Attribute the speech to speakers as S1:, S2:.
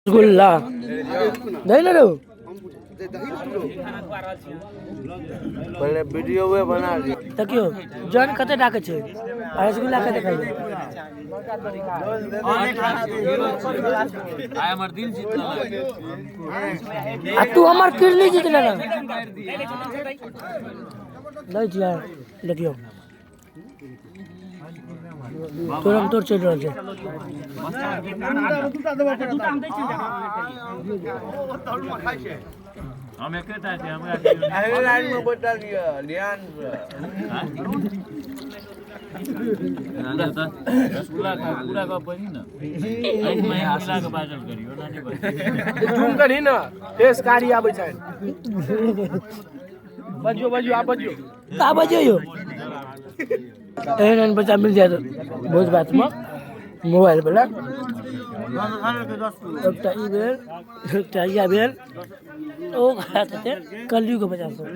S1: रसगुल्ला नहीं ना रो।
S2: पहले वीडियो बना ली।
S1: देखियो जन कते डाके छै आ रसगुल्ला कते खाइ।
S3: आइ हमर दिल जीत लेलक।
S1: आ तू हमर किडनी जीत लेलक। लै छियै, देखियौ तोरम तोर चलि रहल छै।
S3: हम एकेटा छी, हमरा
S2: अरे लाइन में बैठल लिअ ध्यान से।
S3: रसगुल्ला खा पूरा गप बजी ने, आँखिमे आँखि मिला कऽ बाजल करियौ ना, नहि बाजल।
S4: जूम करही ने, फेस कारी आबै छै। बजियो बजियो, आ बजियो।
S1: आ बजियौ यौ। एहन एहन बच्चा मिल जायत भोज भातमे मोबाइल वाला। एकटा ई भेल, एकटा इएह भेल, ओ खायत हेतै कलयुग बच्चा सब।